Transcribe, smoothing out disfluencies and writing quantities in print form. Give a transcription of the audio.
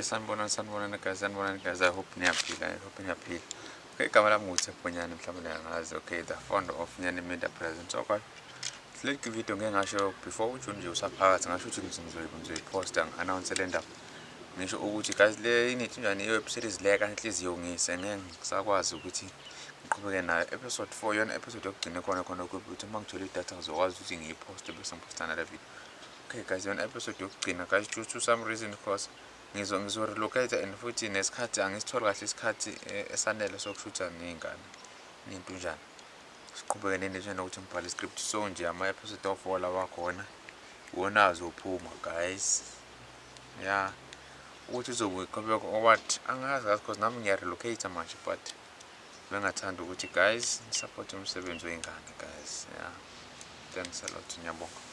Okay, sanibonani, sanibonani guys, sanibonani guys. I hope niyaphila, I hope niyaphila. Okay, igama lami nguTheponyane, mhlawumbe niyangazi. Okay, the founder of Nyane Media Presence. Okay. Le video ngeke ngasho before uJune nje usaphakathi, ngasho ukuthi ngizoyiposta, ngi-announce le ndaba. Ngisho ukuthi guys, le inithi njani i-web series le kaNhliziyo ngise ngeke ngisakwazi ukuthi ngiqhubeke nayo. Episode 4 yona episode yokugcina khona khona ukuthi uma ngithola idatha ngizokwazi ukuthi ngiyiposte bese ngiphosta nale video. Okay guys, yona episode yokugcina guys, due to some reason, cause ngizo relocate and futhi nesikhathi angisitholi kahle isikhathi esanele sokushutha ney'ngane ney'ntunjana, siqhubeke nento nokuthi ngibhale iscript. So nje ama-episode of-four lawa khona iwona azophuma guys. Ya, ukuthi uzobe iqhubeka what angazi kazi, cause nami ngiya-relocate manje, but bengathanda ukuthi guys ni-support umsebenzi wey'ngane guys. Yeah, thanks a lot, ngiyabonga.